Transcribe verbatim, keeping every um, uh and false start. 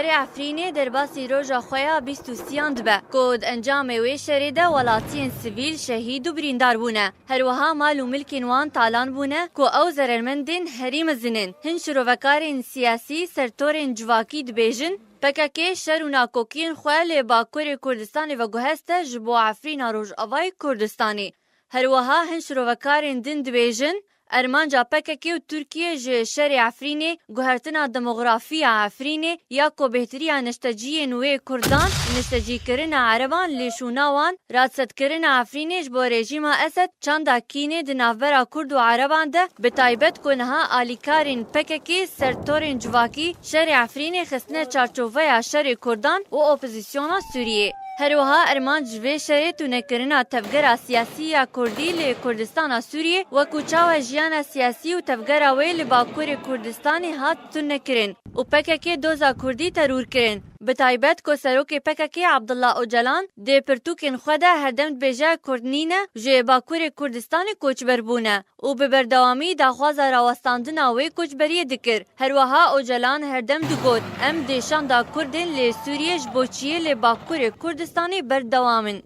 Şerê Efrînê derbasî roja xwe ya bîst û sêyan dibe, ku di encamê wê şerê de welatiyên sivîl şehîd û birîndar bûne. Herwiha mal û milkên wan talan bûne, ku ew zerermendên herî mezin in. Hin şirovekarên siyasî ser torên civakî dibêjin, P K K şer û nakokiyên xwe li Bakurê Kurdistanê veguheste ji bo Efrîna Rojavayê Kurdistanê. Herwiha hin şirovekarên din dibêjin, Armanca P K K û Tirkiye ji şerê Efrînê, guhertina demografiya Efrînê ya ku bêhtiriya nişteciyên wê Kurdan, niştecîkirina Ereban lê şûna wan, radsetkirina Efrînê ji bo rejîma Esed, çanda kînê di navbera Kurd û Ereban de, bi taybet ku niha alîkarên P K K ser torên civakî şerê Efrînê xistine çarçoveya şerê Kurdan û opozîsyona Sûriyê. Herwiha armanc ji vê şerê tunekirina tevgera siyasî ya Kurdî li Kurdistana Sûriyê, wekû çawa jiyana siyasî û tevgera wê li Bakurê Kurdistanê hat tunekirin û P K K doza Kurdî teror kirin. Bi taybet ku serokê P K K Abdullah Ocalan di pirtûkên xwe de herdem dibêje Kurd nîne, ji Bakurê Kurdistanê koçber bûne û bi berdewamî daxwaza rawestandina wê koçberiyê dikir. Herwiha Ocalan herdem digot, Em dê şanda Kurdên li Sûriyê ji bo çiyê li Bakurê Kurdistanê berdewam in.